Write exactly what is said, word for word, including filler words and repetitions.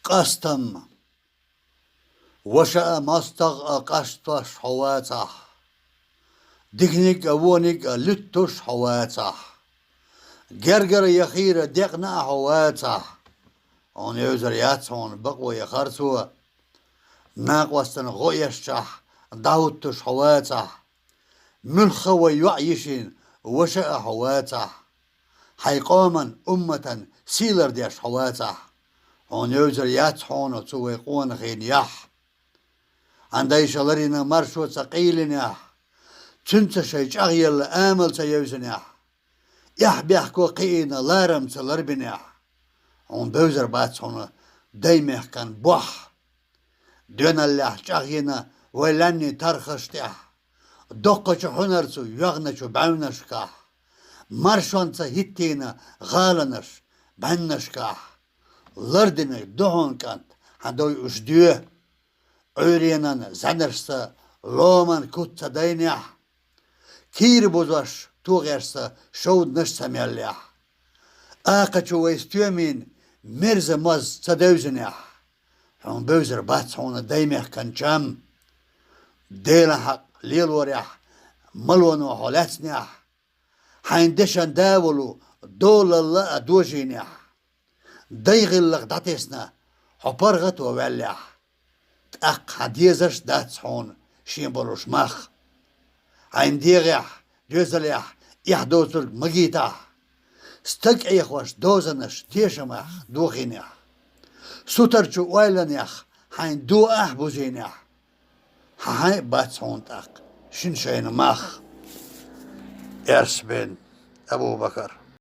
Къастам. Ваша а, мостагӀа а къастош хьо вацахь. Диканиг а, вониг а луьттуш хьо вацахь. Гергара я хийра декъна а хьо вацахь. Хьуна евзар яц хьуна бакъо я харцо. Накъостан гӀо эшчахь дӀахӀуттуш хьо вацахь. Муьлхха вай йоӀ йишин ваша а хьо вацахь. Хьайн къоман, умматан сий лардеш хьо вацахь. Хьуна евзар яц хьуна цу вай къонахийна яхь. Хьан дайша ларйина маршо ца къийлинехь, цуьнца шайн чӀагӀъелла амал ца евзинехь, эхь-бехко кхиийна ларам ца ларбинехь. Хьуна бевзар бац хьуна даймехкан бохь. Доьналлехь чӀагӀйина вай лаьнний тархаш тӀехь, доккхачу хьуьнарцу йоьгӀначу бӀаьвнашкахь, маршонца хӀиттийна гӀаланаш бӀаьннашкахь. Лардинарг ду хьуна, кӀант, хьан дой уьш доь. Ӏуьйренан зӀаьнаршца ломан куц ца дайнехь, кийра бузош тогӀешца шовданаш ца меллехь, акхачу вай стоьмийн мерза моз ца девзинехь. Хьуна бевзар бац хьуна даймехкан чам. Делан хьакъ лелорехь малоно хьо лаьцнехь, хьайн дешан да волу долалла а дожийнехь. Дай гӀиллакх дӀатесна хьо паргӀато ваьллехь, тӀаккха хьан дезарш дац хьуна шен болуш мах. Хьайн дегӀехь, доьзалехь эхь доцург ма гийтахь, стаг Ӏехош дозанаш тешамах дохийнехь, сутарчу ойланех хьайн до ахь бузийнехь. Хьан хьайн а бац хьуна тӀаккха шина шайна мах. Эрс бен Абу-Бакар.